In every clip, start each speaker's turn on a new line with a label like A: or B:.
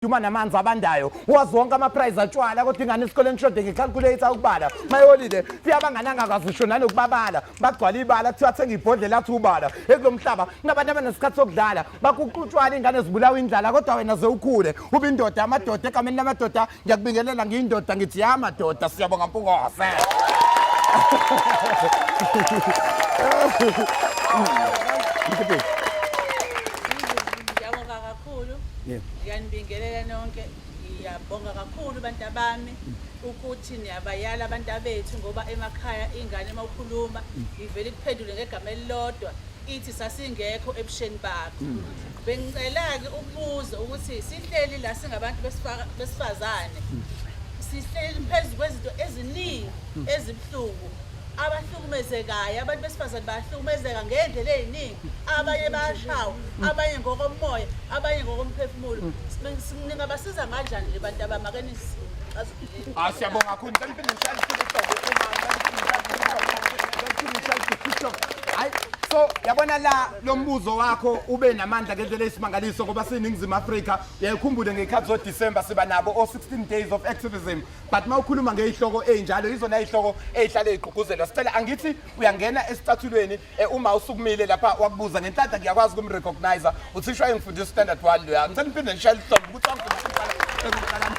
A: Duma namanzi abandayo wazi wonke ama-prize atshwala kodwa ingane esikoleni shode nge-calculator ukubala mayolile fika abangani angakwazi usho nanokubabala bagcwala ibala kuthiwa thenga ibhodlela athi ubala ekulo mhlaba kunabantu abanesikhathi sokudlala bakuqutshwala ingane zibulawa indlala kodwa wena ze ukhule ube indoda amadoda egameni lamadoda ngiyakubingelela ngiyindoda ngithi ya madoda siyabonga mpungose.
B: Ngiyabonga kakhulu. Ngiyanibingelela nonke. Ngiyabonga kakhulu bantabami ukuthi niyabayala abantabethu ngoba emakhaya ingane uma ukhuluma ivele ikuphendule ngegama elilodwa ithi sasingekho ebusheni bakho. Bengicela-ke ukubuza ukuthi sihleli la singabantu besifazane sihleli phezu kwezinto eziningi ezibuhlungu abahlukumezekayo abantu besifazane bayahlukumezeka ngendlela ey'ningi abanye bayashawa abanye ngokomoya abanye ngokomphefumulo ningabasiza kanjani nje bantu abami ake nisixazululeni.
A: Ah, siyabonga kakhulu. Ngicela niphinde nishayele ihlombe uma ngicela niphinde nishayele ihlombe. Hayi, so yabona la lo mbuzo wakho ube namandla ngendlela eyisimangaliso ngoba siyiningizimu Afrika. Uyayikhumbule ngey'khathi zoDisemba siba nabo o-16 days of activism. But uma ukhuluma ngey'hloko ey'njalo yizona y'hloko ey'hlale y'gqugquzelwa. Sicela angithi uyangena esicathulweni uma usukumile lapha wakubuza ngenhlanhla ngiyakwazi ukumrecognize uthisha wayengifundisa standard 1 loya. Ngicela niphinde nishayele ihlombe ukuthi wangifundisa umfana ekuqala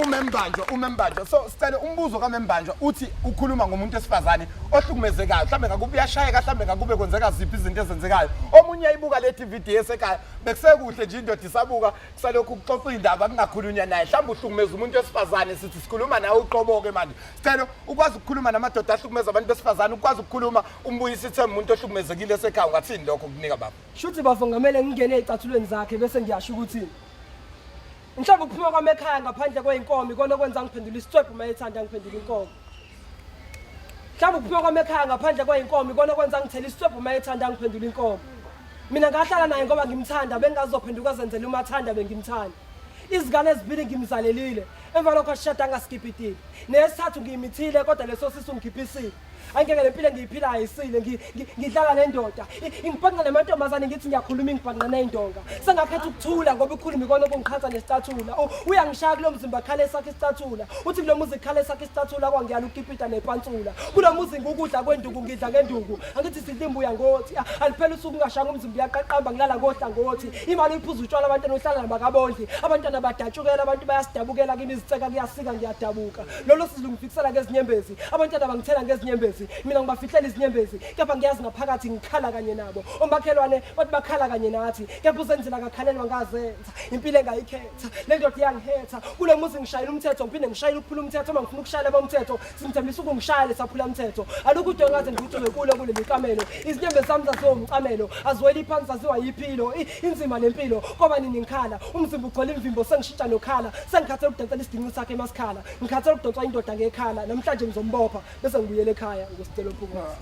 A: umembanjwa umembanjwa. So sicela umbuzo kamembanjwa uthi ukhuluma ngomuntu wesifazane ohlukumezekayo mhlambe ngakube uyashayeka mhlambe ngakube kwenzeka ziphi izinto ezenzekayo. Omunye ayibuka le DVD esekhaya bekusekuhle nje indoda isabuka kusalokhu kuxoxa indaba kungakhulunywa naye mhlawumbe uhlukumeza umuntu wesifazane sithi sikhuluma nawe uqoboke manje. Sicela ukwazi ukukhuluma namadoda ahlukumeza abantu besifazane ukwazi ukukhuluma umbuyisa ithemba umuntu ohlukumezekile esekhaya ungathini lokho kunika baba?
C: Shuthi bafo ngamele ngingene ezicathulweni zakhe bese ngiyasho ukuthi mhlawumbe ukuphuma kwami ekhaya ngaphandle kweyinkomo ikona okwenza ngiphendula isitswebhu uma ethanda ngiphendula inkomo. Mhlawumbe ukuphuma kwami ekhaya ngaphandle kweyinkomo ikona okwenza ngithele isitswebhu uma ethanda ngiphendula inkomo. Mina ngahlala naye ngoba ngimthanda bengingazophenduka azenzele umathanda bengimthanda. Izingane ezibili ngimzalelile emva lokho asishadanga sikipitile. Neyesithathu ngiyimithile kodwa leso sisu ngikhiphisile. Angeke le mpilo engiyiphilayo isile ngidlala nendoda ingibhanqa namantombazane ngithi ngiyakhuluma ingibhanqa ney'ndonga sengakhetha ukuthula ngoba ukukhuluma ikona okungiqhatha nesicathula uyangishaya kulo mzimba khale esakhe isicathula uthi kulo muzi khale esakhe isicathula kwangiyala ukipita nepantsula kulo muzi ngukudla kwenduku ngidla ngenduku angithi sidla imbuya ngothi aliphela usuku ngingashanga umzimba uyaqaqamba ngilala ngohlangothi imali uyiphuza utshwala abantwana uhlala nabakabondli abantwana badatshukela abantu bayasidabukela kimi iziceka kuyasika ngiyadabuka Lolu sizi lungifikisela ngezinyembezi, abantwana bangithela ngezinyembezi, mina ngibafihlela izinyembezi, kepha ngiyazi ngaphakathi ngikhala kanye nabo. Omakhelwane bathi bakhala kanye nathi, kepha uZenzile akakhalelwa ngazenza. Impilo engayikhetha, le ndoda iyangihetha. Kulo muzi ngishayela umthetho, ngiphinde ngishayele ukuphula umthetho, uma ngifuna ukushayela abomthetho, singithembisa ukungishaya lesaphula mthetho. Alukho udo engaze ngigucuke kulo kuleli kamelo, izinyembezi zami zaziwa umcamelo, aziweli phansi zaziwa yiphilo. Inzima le mpilo, koba nini ngikhala, umzimba ugcwele imvimbo sengishintsha nokhala. Sengikhathele ukudansela isiginci sakhe emasikhala. Ngikhathele ukudonswa indoda ngekhala. Namhlanje ngizombopha bese ngibuyela ekhaya ngosicelo Mpungose.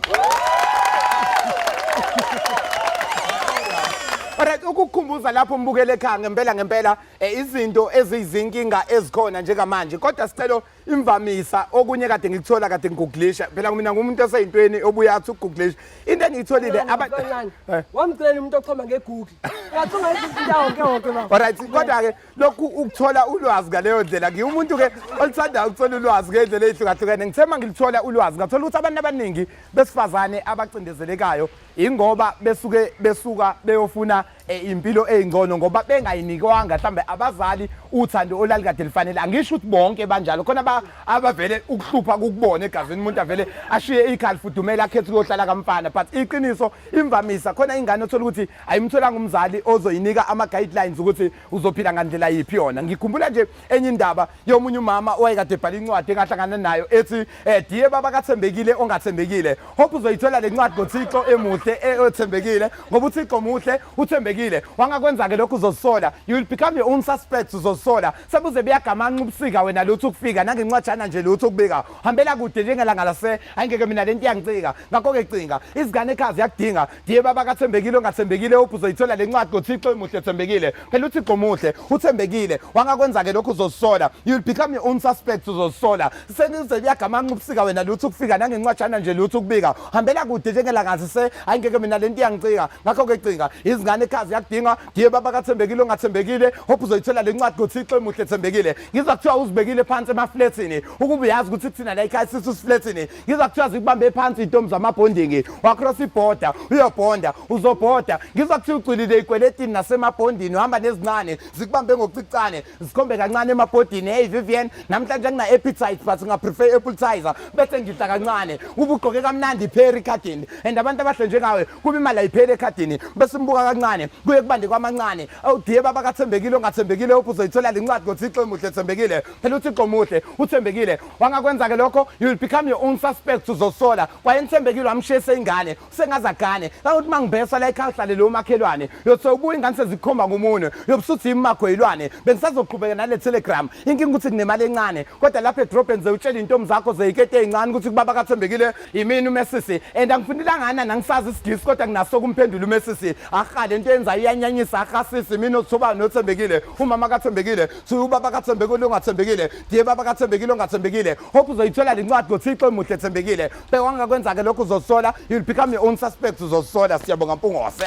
A: Alright, ukukukhumbuza lapho umbukele ekhaya ngempela ngempela izinto eziyizinkinga ezikhona njengamanje kodwa sicelo imvamisa okunye kade ngikuthola kade ngiguglisha phela mina ngumuntu oseyintweni obuye athi ukuguglisha into engiyitholile
C: Kancane. Wamcelela umuntu ochoma ngeGoogle. Uyacunga izinto wonke wonke baba.
A: Alright, kodwa ke lokhu ukuthola ulwazi ngaleyo ndlela ngiwumuntu ke oluthandayo ukuthola ulwazi ngendlela ey'hlukahlukene ngithe uma ngilithola ulwazi ngathola ukuthi abantu abaningi besifazane abacindezelekayo ingoba besuke besuka beyofuna impilo ey'ngcono ngoba bengayinikwanga mhlawumbe abazali uthando olalikade lifanele angisho ukuthi bonke banjalo khona abavele ukuhlupha kukubona egazini umuntu avele ashiye ikhaya lifudumele akhethe ukuyohlala kamfana but iqiniso imvamisa khona ingane othola ukuthi ayimtholanga umzali ozoyinika ama-guidelines ukuthi uzophila ngandlela yiphi yona ngikhumbula nje enye indaba yomunye umama owayekade ebhala incwadi engahlangana nayo ethi diye baba kathembekile ongathembekile hope uzoyithola le ncwadi ngothixo emuhle othembekile ngoba uthixo muhle uthembekile wangakwenza-ke lokhu uzozisola you will become your own suspect uzozisola sebuze buyagamanxa ubusika wena lutho ukufika nangencwajana nje lutho ukubika hambela kude njengelanga lase ayingeke mina lento iyangicika ngakho-ke cinga izingane ekhaya ziyakudinga Diye baba kathembekile ongathembekile uphi uzoyithola le ncwadi ngoThixo emuhle ethembekile. Phela uThixo muhle, uthembekile. Wangakwenza ke lokhu uzozisola. You will become your own suspect uzozisola. Senize kuyagamanxa ubusika wena lutho ukufika nangencwajana nje lutho ukubika. Hambela kude njengelangazi se ayingeke mina lento iyangicika. Ngakho ke cinga izingane ekhaya ekhaya ziyakudinga. Diye baba kathembekile ongathembekile, hope uzoyithola le ncwadi ngoThixo emuhle ethembekile. Ngizwa kuthiwa uzibekile phansi emaflethini, ukuba uyazi ukuthi thina la ekhaya sithi usiflethini. Ngizwa kuthiwa zikubambe phansi iy'ntombi zamabhondingi, wacross ibhoda uyobhonda, uzobhoda. Ngizwa kuthiwa ucwilile ey'kweletini nasemabhondini, uhamba nezincane zikubambe ngokucicane, zikhombe kancane emabhodini. Hey Vivian, namhlanje ngina-appetite but ngaprefer appetizer, bese ngidla kancane. Kuba ugqoke kamnandi ipheri ekhadini, and abantu abahle njengawe kuba imali ayipheli ekhadini, bese umbuka kancane kuye kubande kwamancane. Awudiye baba kathembekile ongathembekile, uphi uzoyithola le ncwadi ngoThixo emuhle ethembekile. Phela uThixo muhle uthembekile, wangakwenza-ke lokho you will become your own suspect, uzosola. Kwaye nithembekile wamshiyese ingane usengazagane kangokuthi uma ngibheswa la ekhaya uhlale lo makhelwane, uyothi ubuya ingane sezikhomba ngomunwe, uyobusuthi imakho yilwane. Bengisazoqhubeka nale telegram, inkinga ukuthi kunemali encane, kodwa lapha edrobheni zewutshela iy'ntombi zakho zeyikete ey'ncane ukuthi kubaba kathembekile yimina umesisi, and angifundelangana nangisazi isigisi kodwa nginaso kumphendula umesisi. Aha, le nto yenzayo iyanyanyisa. Aha sisi, mina othobayo nothembekile, umama kathembekile, suye ubaba kathembekile ongathembekile, diye baba kathembekile ongathembekile, hope uzoyithola le ncwadi ngoThixo emuhle ethembekile. Bewangakwenza-ke lokho uzosola, you'll become your own suspect, uzosola. Siyabonga Mpungose.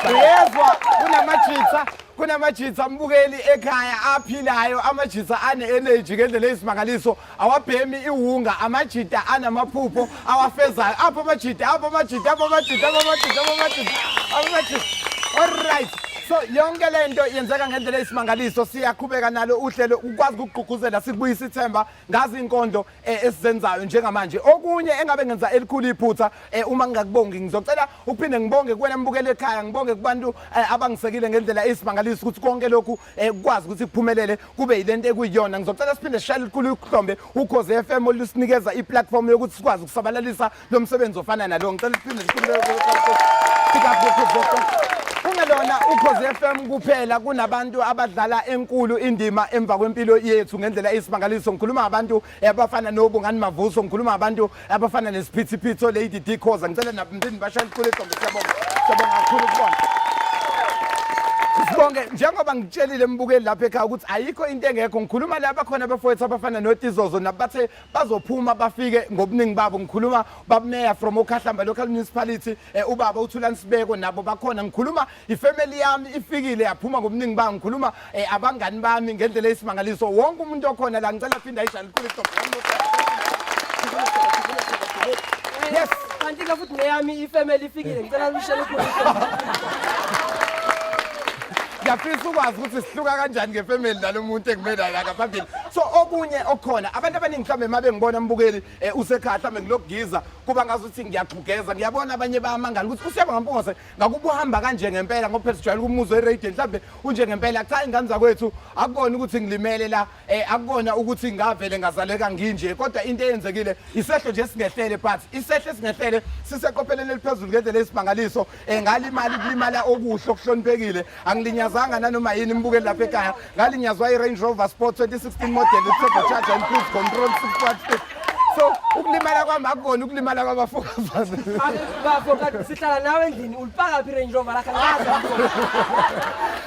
A: Uyezwa kunamajitha, kunamajitha mbukeli ekhaya aphilayo, amajitha ane-energy ngendlela eyisimangaliso, awabhemi iwunga, amajita anamaphupho awafezayo. Apho amajita, apho amajita, apho amajita, apho amajita, apho amajita, apho amajita. Alright, so yonke lento yenzeka ngendlela eyisimangaliso. Siyaqhubeka nalo uhlelo ukwazi ukugqugquzela, sikubuyisa ithemba ngazi inkondlo esizenzayo njengamanje. Okunye engabe ngenza elikhulu iphutha uma ngingakubongi, ngizocela ukuphinde ngibonge kuwena mbukeli ekhaya, ngibonge kubantu abangisekile ngendlela eyisimangaliso ukuthi konke lokhu kukwazi ukuthi kuphumelele kube yilento ekuyiyona. Ngizocela siphinde sishayele elikhulu ihlombe Ukhozi FM olusinikeza iplatform yokuthi sikwazi ukusabalalisa lo msebenzi ofana nalo. Ngicela siphinde sikhulule kungelona Ukhozi FM kuphela, kunabantu abadlala enkulu indima emva kwempilo yethu ngendlela eyisimangaliso. Ngikhuluma ngabantu abafana noBongani Mavuso, ngikhuluma ngabantu abafana nesiphithiphithi Lady D Khoza. Ngicela nabantini bashayele elikhulu ihlombe. Siyabonga, siyabonga kakhulu kubona. Sibonge njengoba ngitshelile mbukeli lapha ekhaya ukuthi ayikho into engekho. Ngikhuluma la bakhona abafowethu abafana noTizozo nabathe bazophuma bafike ngobuningi babo. Ngikhuluma babumeya from Okhahlamba local municipality, ubaba uThulani Sibeko nabo bakhona. Ngikhuluma ifamily yami ifikile yaphuma ngobuningi bayo. Ngikhuluma abangani bami ngendlela eyisimangaliso. Wonke umuntu okhona la ngicela aphinde ayishayele likhulu ihlombe. Yes.
C: Kanti-ke futhi neyami ifamily ifikile, ngicela lushele ukhulu.
A: Ngiyafisa ukwazi ukuthi sihluka kanjani ngefamily nalo muntu engimele la ngaphambili. So okunye okukhona, abantu abaningi mhlawumbe uma bengibona mbukeli usekhaya mhlawumbe ngilokugiza kuba ngazuthi ngiyaxhugeza, ngiyabona abanye bayamangala ukuthi uSiyabonga Mpungose ngakuba uhamba kanje ngempela, ngoba phela sijwayele ukumuzwa eradiweni mhlawumbe unje ngempela. Cha, ingane zakwethu, akukona ukuthi ngilimele la, akukona ukuthi ngavele ngazaleka nginje, kodwa into eyenzekile isehlo nje singehlele, but isehlo esingehlele siseqopheleni eliphezulu ngendlela eyisimangaliso. Ngalimali kulimala okuhle okuhloniphekile, angilinyazanga nanoma yini mbukeli lapha ekhaya. Ngalinyazwa i-Range Rover Sport 2016 model turbocharger and cruise control 6.6. So ukulimala kwami akukona ukulimala kwabafokazana.
C: Bafo, kanti sihlala nawe endlini, ulipaka phi i-Range Rover lakho? Angazi.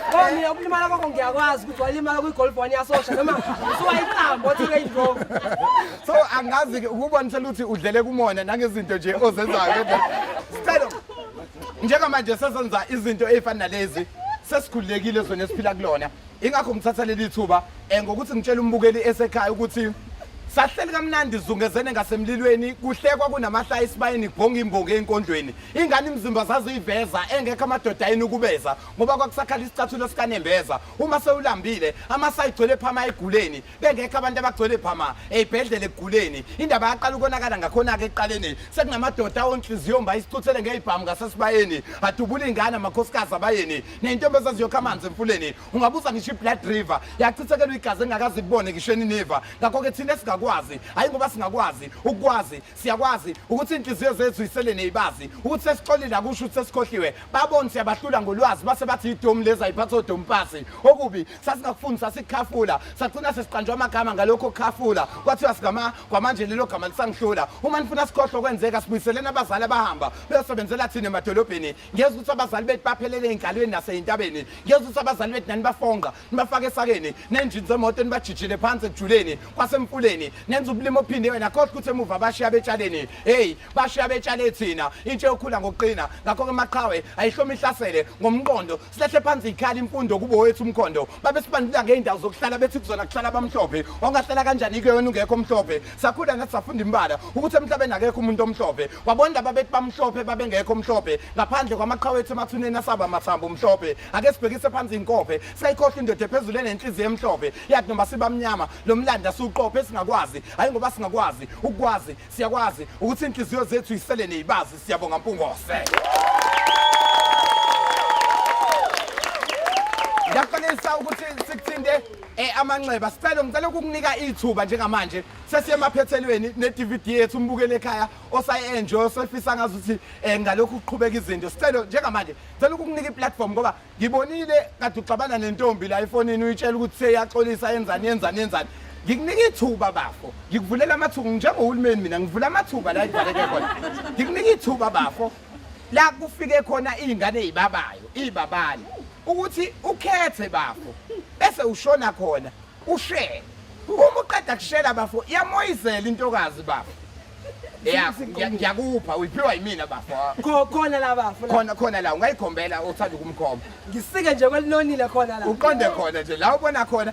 C: Ngoba mina ukulimala kwakho ngiyakwazi ukuthi walimala kwi-Golf one yasosha noma usuwayiqamba wathi i-Range Rover.
A: So angazi-ke ukubonisela ukuthi udlele kumona nangezinto nje ozenzayo. Sicelo, njengamanje sesenza izinto ey'fana nalezi, sesikhululekile ezweni esiphila kulona. Ingakho ngithatha leli thuba ngokuthi ngitshele umbukeli esekhaya ukuthi sahleli kamnandi zungezene ngasemlilweni, kuhlekwa kunamahlaya esibayeni, kubhonga imbongi ey'nkondlweni, ingane imizimba zaziyiveza engekho amadoda ayinukubeza, ngoba kwakusakhala isicathulo sikanembeza. Uma sewulambile amasa ayigcwele phama eguleni, bengekho abantu abagcwele phama ey'bhedlela ekuguleni. Indaba yaqala ukonakala ngakhona-ke ekuqaleni, sekunamadoda awonhliziyo mba isicuthele ngey'bhamu ngasesibayeni, adubula iy'ngane amakhosikazi abayeni ney'ntombi ezaziyokha amanzi emfuleni. Ungabuza ngisho i-Blood River yachithekelwa igazi engakaze kubone ngisho eNiniva. Ngakho-ke thina singakwazi, hhayi ngoba singakwazi ukukwazi, siyakwazi ukuthi iy'nhliziyo zethu yisele neyibazi ukuthi sesixolile akusho ukuthi sesikhohliwe. Babona siyabahlula ngolwazi base bathi idomu lezi ayiphatha odompasi. Okubi sasingakufundi, sasikhafula, sagcina sesiqanjwa amagama ngalokho kukhafula, kwathiwa sigama kwamanje lelo gama lisangihlula. Uma nifuna sikhohlwe kwenzeka, sibuyiseleni abazali abahamba beyosebenzela thina emadolobheni. Ngiyezwa ukuthi abazali bethu baphelele ey'nkalweni nasey'ntabeni. Ngiyezwa ukuthi abazali bethu nani bafonqa nibafake esakeni nenjini zemoto nibajijile phansi ekujuleni kwasemfuleni. Nenza ubulima ophindiwe nakhohlwa ukuthi emuva bashiya betshaleni. Hey, bashiya betshale thina. Intshe yokhula ngokuqina. Ngakho-ke maqhawe ayihlome ihlasele ngomqondo. Silehle phansi ikhala imfundo kubo wethu umkhondo. Babe sibandlula ngey'ndawo zokuhlala bethi kuzona kuhlala abamhlophe. Wangahlala kanjani ke wena ungekho omhlophe? Sakhula nathi safunda imbala ukuthi emhlabeni akekho umuntu omhlophe. Wabona laba bethi bamhlophe babengekho omhlophe. Ngaphandle kwamaqhawe ethu emathuneni asaba amathambo omhlophe. Ake sibhekise phansi inkophe. Sayikhohlwa indoda ephezulu enenhliziyo emhlophe. Yathi noma sibamnyama lo mlando asiwuqophe singakwazi. Hayi ngoba singakwazi ukwazi siyakwazi ukuthi inhliziyo zethu isele neyibazi. Siyabonga Mpungose. Ngiyaxolisa ukuthi sikuthinte amanxeba. Sicelo ngicela ukukunika ithuba njengamanje sesiye emaphethelweni ne-DVD yethu umbukele ekhaya osayi-enjoy osefisa ngazuthi ngalokhu kuqhubeka izinto. Sicelo njengamanje ngicela ukukunika i-platform ngoba ngibonile kade uxabana nentombi la efonini uyitshela ukuthi seyaxolisa yenzani yenzani yenzani. Ngikunika ithuba bafo, ngikuvulela amathuba njengohulumeni mina ngivula amathuba la ekuvaleke khona. Ngikunika ithuba bafo la kufike khona iy'ngane ey'babayo iy'babane ukuthi ukhethe bafo bese ushona khona ushele. Uma uqeda kushela bafo iyamoyizela intokazi bafo. Ya, ngiyakupha uyiphiwa yimina bafo.
C: Khona la bafo.
A: Khona khona la ungayikhombela othanda ukumkhomba.
C: Ngisike nje kwelinonile khona la.
A: Uqonde khona nje la ubona khona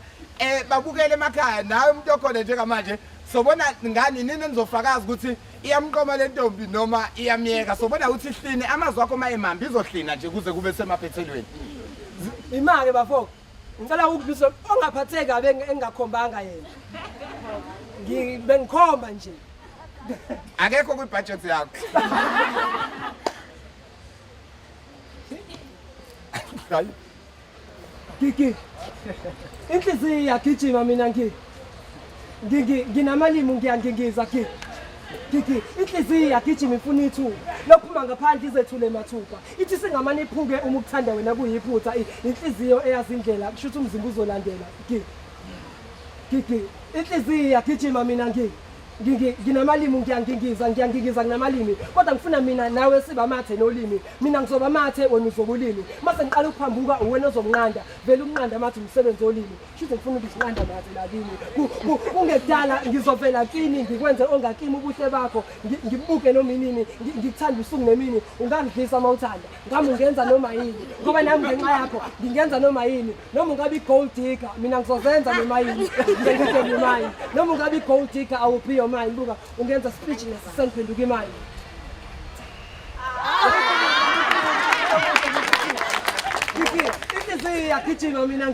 A: babukele emakhaya nawe umuntu okhona njengamanje sobona ngani nini nizofakaza ukuthi iyamqoma le ntombi noma iyamyeka sobona ukuthi ihline amazwi akho mayemambi izohlina nje kuze kube semaphethelweni.
C: Imake bafo. Ngicela ukudlulisa ongaphatheki kabi engingakhombanga yena. Ngibengikhomba nje.
A: Akekho kwi-budget yakho. Hayi.
C: Gigi. Inhliziyo iyagijima mina ngi. Ngigi nginamalimi ngiyangingiza gi. Gigi inhliziyo iyagijima ifuna ithuba. Lokuphuma ngaphandle izethule mathupha. Ithi singamane iphuke uma ukuthanda wena kuyiphutha. Inhliziyo eyazi indlela kusho ukuthi umzimba uzolandela. Gi. Gigi inhliziyo iyagijima mina ngi. Nginamalimi ngiyangingiza ngiyangingiza nginamalimi kodwa ngifuna mina nawe siba mathe nolimi mina ngizoba mathe wena uzoba ulimi mase ngiqala ukuphambuka uwena ozonqanda vele ukunqanda mathe umsebenzi olimi shuthi ngifuna ukuzinqanda mathe la kimi kungekudala ngizovela kini ngikwenze ongakimi ubuhle bakho ngibuke noma inini ngikuthanda usuku nemini ungangidlisa uma uthanda ngami ungenza noma yini ngoba nami ngenxa yakho ngingenza noma yini noma ungabe i-gold digger mina ngizozenza noma yini ngeke mine noma ungabe i-gold digger I will be your mine buka ungenza speechless sengiphenduka imali. Inhliziyo iyagijima mina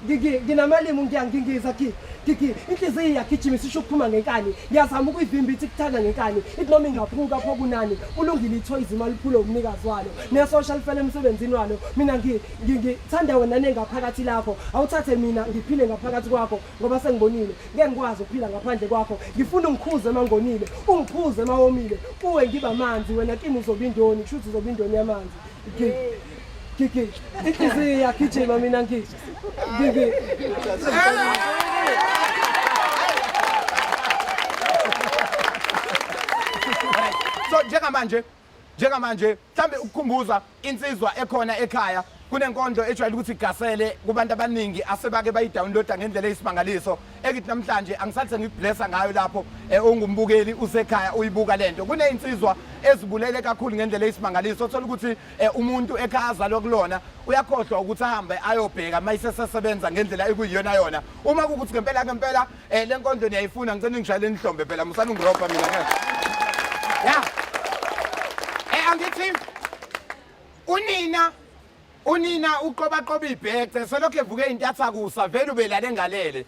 C: nginamalimi ngiyangingiza gigi inhliziyo iyagijima isisho ukuphuma ngenkani ngiyazama ukuyivimba ithi kuthanda ngenkani ithi noma ingaphuka pho kunani kulungile ithoyizi imali iphule umnikazi walo nesocial fele emsebenzini walo mina ngithanda wena nengaphakathi lakho awuthathe mina ngiphile ngaphakathi kwakho ngoba sengibonile ngeke ngikwazi ukuphila ngaphandle kwakho ngifuna ungikhuze mangonile ungiphuze mawomile kuwe ngiba manzi wena kimi uzoba indoni kusho ukuthi uzoba indoni yamanzi Gigi inhliziyo iyagijima mina ngigi
A: So njengamanje mhlambe ukukhumbuza insizwa ekhona ekhaya kunenkondlo ejwayele ukuthi igasele kubantu abaningi asebake bayidownloada ngendlela eyisimangaliso ekithi namhlanje angisathi sengikublessa ngayo lapho ungumbukeli usekhaya uyibuka lento kunezinsizwa ezibulele kakhulu ngendlela eyisimangaliso othola ukuthi umuntu ekhaya azalwa kulona uyakhohlwa ukuthi ahambe ayobheka mayisesesebenza ngendlela ekuyiyona yona uma kukuthi ngempela ngempela le nkondlo niyayifuna ngicela ningishayele nihlombe phela musani ungirobha mina ngeke ya angithi unina uqobaqoba ibhece selokhu evuke intathakusa vele ubelale ngalele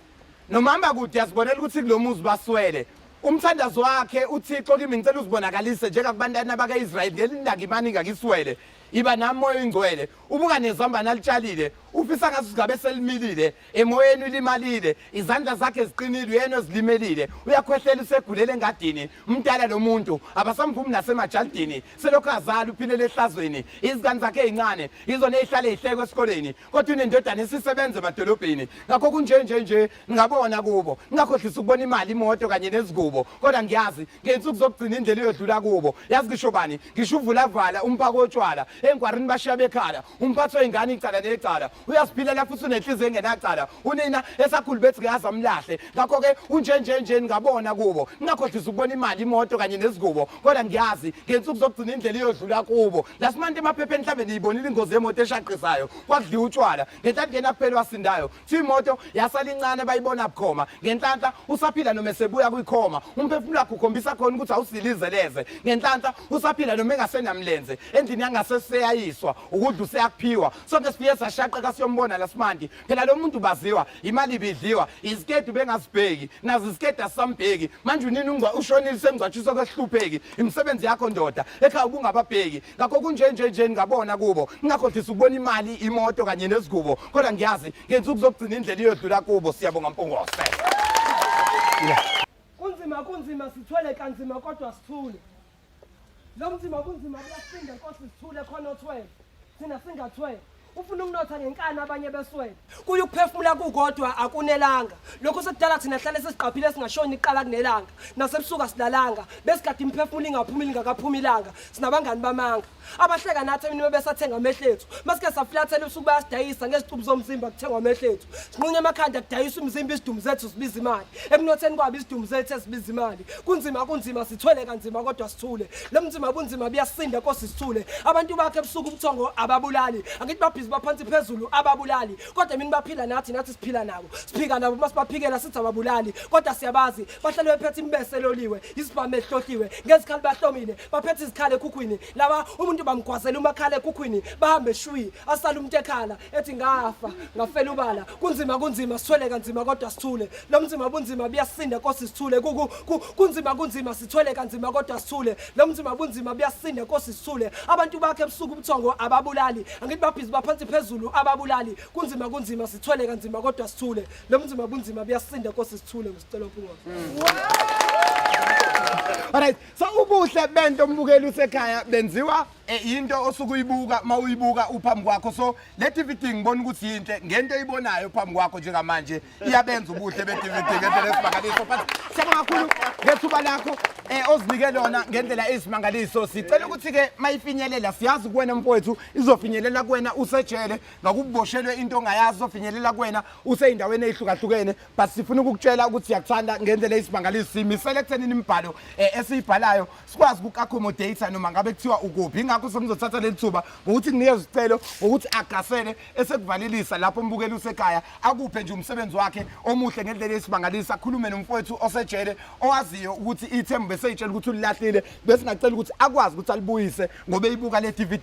A: nomama kude yazibonela ukuthi kulo muzi baswele umthandazo wakhe uThixo kimi ngicela uzibonakalise njengakubantwana bakaIsrayeli ngelindaka imani ngakiswele iba nami moya oyingcwele ubuka nezambane alitshalile ufisa ngathi singabe selimilile emoyeni ulimalile izandla zakhe ziqinile uyena ozilimelile uyakhwehlela usegulele engadini umdala lo muntu abasamvumi nasemajalidini selokhu azala uphilele ehlazweni izingane zakhe ezincane izona ezihlale ihleko esikoleni kodwa unendodana esisebenza emadolobheni ngakho kunje nje nje ngingabona kubo ngingakhohlisa ukubona imali imoto kanye nezigubo kodwa ngiyazi ngensuku zokugcina indlela iyodlula kubo yazi ngisho bani ngisho uvulavala umphako wotshwala Engwarini bashiya bekhala. Umphathi wey'ngane icala necala. Uyaziphilela futhi unenhliziyo engenacala. Unina esakhulu bethi ngiyazi amlahle. Ngakho-ke unjenjenje ngabona kubo. Ngingakhohlisa ukubona imali, imoto kanye nezingubo. Kodwa ngiyazi ngensuku zokugcina indlela iyodlula kubo. Lasimante emaphepheni mhlambe niyibonile ingozi yemoto eshaqisayo. Kwakudliwa utshwala. Ngenhlanhla yena kuphela wasindayo. Kuthiwa imoto yasala incane bayibona bukhoma. Ngenhlanhla usaphila noma esebuya kwikhoma. Umphefumulo wakhe ukhombisa khona ukuthi awusilizeleze. Ngenhlanhla usaphila noma engasenamlenze. Endlini yangasese seyayiswa. Ukudla useyakuphiwa. Sonke sifike sashaqeka siyombona lasimandi. Phela lo muntu baziwa, imali ibidliwa, iziketi bengazibheki, nazo iziketi asisambheki. Manje unini ungcwa ushonile sengcwatshiswa kwesihlupheki. Imisebenzi yakho ndoda, ekhaya ubungababheki. Ngakho kunje nje nje ngabona kubo. Ngingakhohlisa ukubona imali, imoto kanye nezigubo. Kodwa ngiyazi ngensuku zokugcina indlela iyodlula kubo. Siyabonga Mpungose. Yeah.
C: Kunzima kunzima sithwele kanzima kodwa sithule. Lo mzima kunzima kuyasinda Nkosi sithule khona othwele. Thina singathwele. Ufuna ukunotha ngenkani abanye beswele. Kuye ukuphefumula kukodwa akunelanga. Lokho sekudala thina hlale sesiqaphile singashoni iqala kunelanga. Nasebusuku asilalanga. Besigade imiphefumulo ingaphumi lingakaphumi ilanga. Sinabangani bamanga. Abahleka nathi emini bebesathenga amehlo ethu. Masike saflathela ubusuku bayasidayisa ngezicubu zomzimba kuthengwa amehlo ethu. Sinqunya amakhanda kudayiswa imizimba izidumbu zethu zibiza imali. Ekunotheni kwabo izidumbu zethu ezibiza imali. Kunzima kunzima sithwele kanzima kodwa sithule. Lo mzimba bunzima buyasinda Nkosi sithule. Abantu bakhe ebusuku ubuthongo ababulali. Angithi babhizi baphansi phezulu ababulali. Kodwa emini baphila nathi nathi siphila nabo. Siphika nabo uma sibaphikela sithi ababulali. Kodwa siyabazi bahlale bephethe imibese eloliwe, izibhamu ezihlohliwe, ngezikhali bahlomile, baphethe izikhali ekhukhwini. Laba umuntu bamgwazela umakhala ekhukhwini, bahambe shwi, asale umuntu ekhala ethi ngafa, ngafela ubala. Kunzima kunzima sithwele kanzima kodwa sithule. Lo mzima bunzima buyasinda Nkosi sithule. Ku, ku, kunzima kunzima sithwele kanzima kodwa sithule. Lo mzima bunzima buyasinda Nkosi sithule. Abantu bakhe ebusuku ubuthongo ababulali. Angithi babhizi baphansi phezulu ababulali. Kunzima kunzima sithwele kanzima kodwa sithule. Lo mzima bunzima buyasinda Nkosi sithule ngisicela uPhungose.
A: Alright, so ubuhle bento umbukeli usekhaya benziwa into osuke uyibuka mawuyibuka uphambi kwakho. So le DVD ngibona ukuthi yinhle ngento oyibonayo phambi kwakho njengamanje iyabenza ubuhle be-DVD ngendlela esimangaliso. But siyabonga kakhulu ngethuba lakho ozinike lona ngendlela eyisimangaliso. Sicela ukuthi ke mayifinyelela siyazi kuwena mfowethu izofinyelela kuwena usejele ngakuboshelwe into ongayazi izofinyelela kuwena useyindaweni eyihlukahlukene but sifuna ukukutshela ukuthi siyakuthanda ngendlela eyisimangaliso. Simisele ekuthenini imibhalo esiyibhalayo sikwazi uku-accommodate noma ngabe kuthiwa ukuphi. Ingakho sengizothatha leli thuba ngokuthi nginikeze isicelo ngokuthi agasele esekuvalelisa lapho umbukeli usekhaya akuphe nje umsebenzi wakhe omuhle ngendlela eyisimangaliso, akhulume nomfowethu osejele owaziyo ukuthi ithembu beseyitshela ukuthi ulilahlile, besingacela ukuthi akwazi ukuthi alibuyise ngoba eyibuka le DVD.